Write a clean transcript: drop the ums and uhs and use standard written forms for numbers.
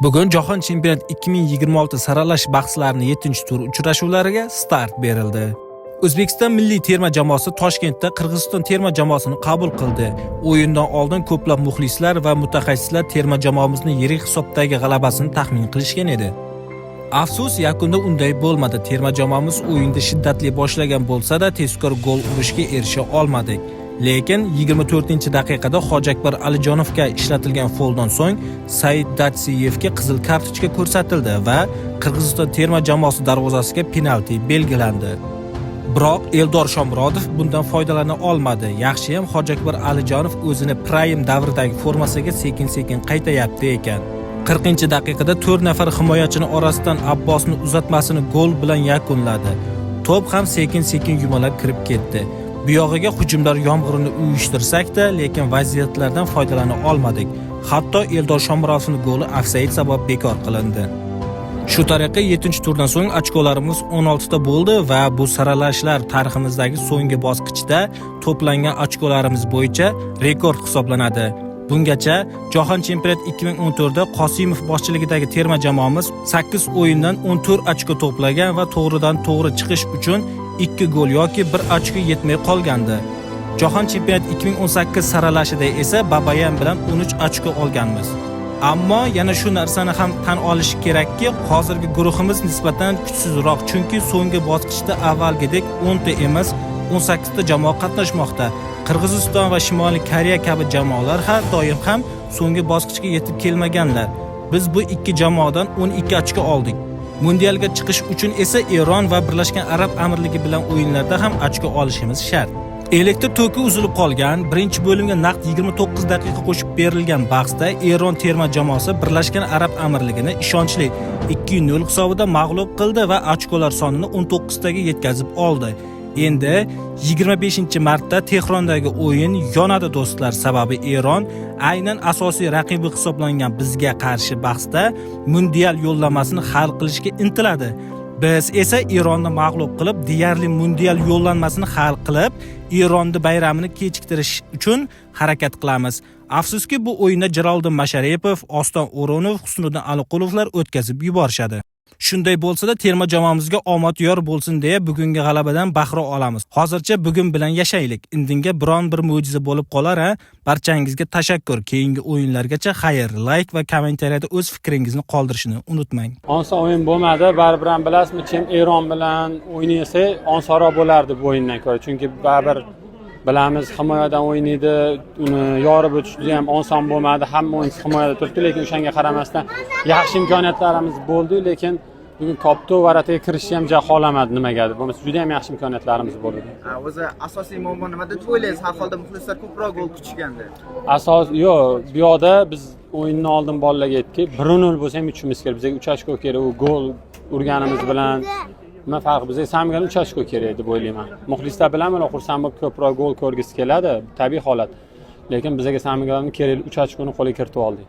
Bugun Jahon chempionati 2026 saralash bahslarining 7-tur uchrashuvlariga start berildi. O'zbekiston milliy terma jamoasi Toshkentda Qirg'iziston terma jamoasini qabul qildi. O'yindan oldin ko'plab muxlislar va mutaxassislar terma jamoamizni yirik hisobdagi g'alabasini taxmin qilishgan edi. Afsus, yakunda unday bo'lmadi. Terma jamoamiz o'yinda shiddatli boshlagan bo'lsa-da, tezkor gol urishga erisha olmadik. Lekin 24-daqiqada Hojiakbar Alijonovga ishlatilgan foldan so'ng Said Datsiyevga qizil kartochka ko'rsatildi va Qirg'iziston terma jamoasi darvozasiga penalti belgilandi. Biroq Eldor Shomurodov bundan foydalana olmadi. Yaxshiyam Hojiakbar Alijonov o'zini prime davridagi formasiga sekin-sekin qaytayapti ekan. 40-daqiqada 4 nafar himoyachini orasidan Abbosni uzatmasini gol bilan yakunladi. To'p ham sekin-sekin yumalab kirib ketdi. Bu yog'iga hujumlar yomg'irini uyushtirsak-da, lekin vaziyatlardan foydalana olmadik. Hatto Eldor Shomurodovning goli ofsayd sabab bekor qilindi. Shu tariqa 7-turdan so'ng ochkolarimiz 16 ta bo'ldi va bu saralashlar tariximizdagi so'nggi bosqichda to'plangan ochkolarimiz bo'yicha rekord hisoblanadi. Bungacha Jahon chempionati 2014 da Qosimov boshchiligidagi terma jamoamiz 8 o'yindan 14 ochko to'plagan va to'g'ridan to'g'ri chiqish uchun 2 gol yoki 1 ochko yetmay qolgandi. Jahon chempionati 2018 saralashida esa Babayan bilan 13 ochko olganmiz. Ammo yana shu narsani ham tan olish kerakki, hozirgi guruhimiz nisbatan kuchsizroq, chunki so'nggi bosqichda avvalgidek 10 ta emas, 18 ta jamoa qatnashmoqda. Qirg'iziston va Shimoliy Koreya kabi jamoalar har doim ham so'nggi bosqichga yetib kelmaganlar. Biz bu ikki jamoadan 12 ochko oldik. Mundialga chiqish uchun esa Eron va Birlashgan Arab Amirligi bilan o'yinlarda ham ochko olishimiz shart. Elektr toki uzilib qolgan, birinchi bo'limga naqd 29 daqiqa qo'shib berilgan bahsda Eron terma jamoasi Birlashgan Arab Amirligini ishonchli 2-0 hisobida mag'lub qildi va ochkolar sonini 19 taga yetkazib oldi. Endi 25-martda Tehrondagi o'yin yonadi, do'stlar, sababi Eron aynan asosiy raqibi hisoblangan bizga qarshi bahsda mundial yo'llanmasini hal qilishga intiladi. Biz esa Eronni mag'lub qilib, deyarli mundial yo'llanmasini hal qilib, Eronni bayramini kechiktirish uchun harakat qilamiz. Afsuski, bu o'yinda Jaloliddin Masharipov, Oston O'runov, Husniddin Aliqulovlar o'tkazib yuborishadi. Shunday bo'lsa-da, terma jamoamizga omad yor bo'lsin deya bugungi g'alabadan bahra olamiz. Hozircha bugun bilan yashaylik. Indinga biron bir mo'jiza bo'lib qolar a. Barchangizga tashakkur. Keyingi o'yinlargacha xayr. Like va kommentariyada o'z fikringizni qoldirishni unutmang. Oson o'yin bo'lmadi. Baribir ham bilasizmi, kim Eron bilan o'ynasak, osonroq bo'lardi bu o'yindan ko'ra. Chunki baribir bilamiz, himoyadan o'ynaydi, uni yorib o'tish juda ham oson bo'lmadi. Hamma o'yinchi himoyada turibdi, lekin o'shanga qaramasdan yaxshi imkoniyatlarimiz bo'ldi, lekin bugun Kopto ворота ga kirishni ham ja xohlamadi nimagadir. Bo'lmasa juda ham yaxshi imkoniyatlarimiz bo'ldi. Ha, o'zi asosiy muammo nimada deb o'ylaysiz? Har holda muxlislar ko'proq gol kutishgandi. Asos yo'q, bu yoqda biz o'yindan oldin bolalarga aytdik, 1-0 bo'lsa ham yutishimiz kerak. Bizga 3 ochko kerak. U gol urganimiz bilan nima farqi? Bizga samgal 3 ochko kerak deb o'ylayman. Muxlislar bilan ular xursand bo'lib ko'proq gol ko'rgisi keladi, tabiiy holat. Lekin bizga samgalni kerakli 3 ochkoni qo'lga kiritib oldik.